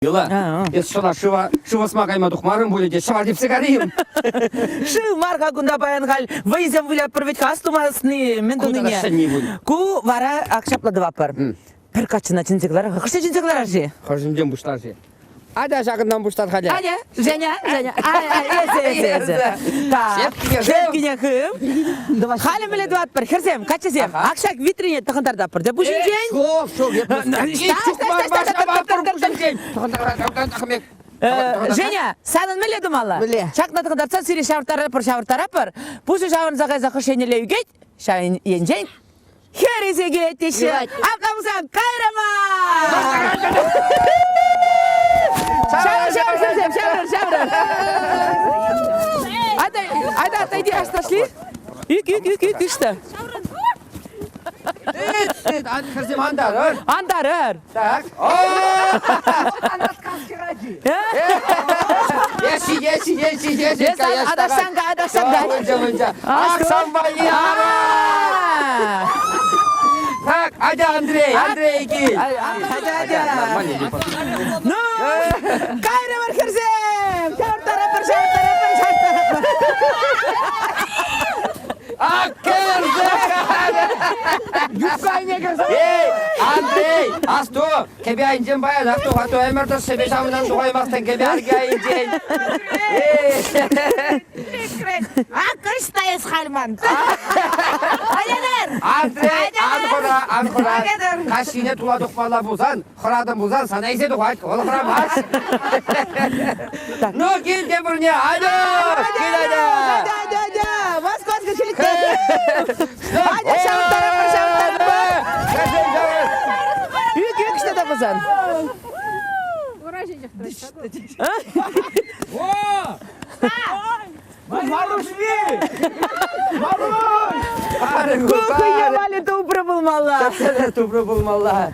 Юла, эс шӑла шыва шыв ӑсма кайма тухмарӑн пулӗ те ҫӑвар типсе карим. Шыв мар-ха кунта паян халь вӑйсем вылятпӑр вӗт ас тумасни мӗн тунине. Ку вара ак ҫапла тӑватпӑр. Пӗр каччӑна чӗнсе кӑлар-ха. Хӑшне чӗнсе кӑларар-ши? Хӑшӗнчен пуҫлар-ши? Атя ҫакӑнтан пуҫлар халӗ. Аня, Женя, Женя. Ай, ай, эсӗ, эсӗ, эсӗ. Так, Шепкине хыв. Халӗ мӗнле тӑватпӑр, хӗрсем, каччӑсем? Ак ҫак витрине тӑхӑнтартатпӑр те пуҫӗнчен. Ҫук, ҫук, Женя, санӑн мӗнле тумалла? Мӗнле? Ҫакна тӑхӑнтартса сире ҫавӑрттаратпӑр, ҫавӑрттаратпӑр. Пуҫӗ ҫаврӑнса кайса хӑш еннелле ӳкет, ҫав енчен хӗр илсе килет теҫҫӗ. Апла пулсан кайрӑмӑр! Ҫаврӑн, ҫаврӑн, хӗрсем, ҫаврӑн, ҫаврӑн. Айда, айда, отойди, аж дошли. Ӳк, ӳк, ӳк, ӳк, ӳк, Хӗрсем антарӑр. Антарӑр. Так. Еши, еши, еши, еши. Адашсан кай, адашсан кай. Аксан валли Так, атя, Андрей, Андрей кил. Атя, атя. Ну, кайрӑмӑр хӗрсем! Ҫавӑрттарапӑр, ҫавӑрттарапӑр, ҫавӑрттарапӑр. Эй, Андрей, асту, кӗпе айӗнчен паян асту, асту, ӗмӗр тӑршшӗпе ҫавӑнтан тухаймастӑн кӗпе арки айӗнчен. Акӑш та эс халь ман. Андрей, ан хӑра, ан хӑра. Каҫхине тула тухмалла пулсан, хӑратӑн пулсан сана илсе тухать, вӑл хӑрамасть. Ну, кил тепӗрне, алло, кил атя. Атя, атя, атя, Москва ҫилкке. Атя, ҫавӑрттарӑпӑр, ҫавӑрттарӑпӑр. Ӳк, ӳк, что та пулсан. Маруҫ! Ку хӑйне валли тупрӑ пулмалла. Тупрӑ пулмалла.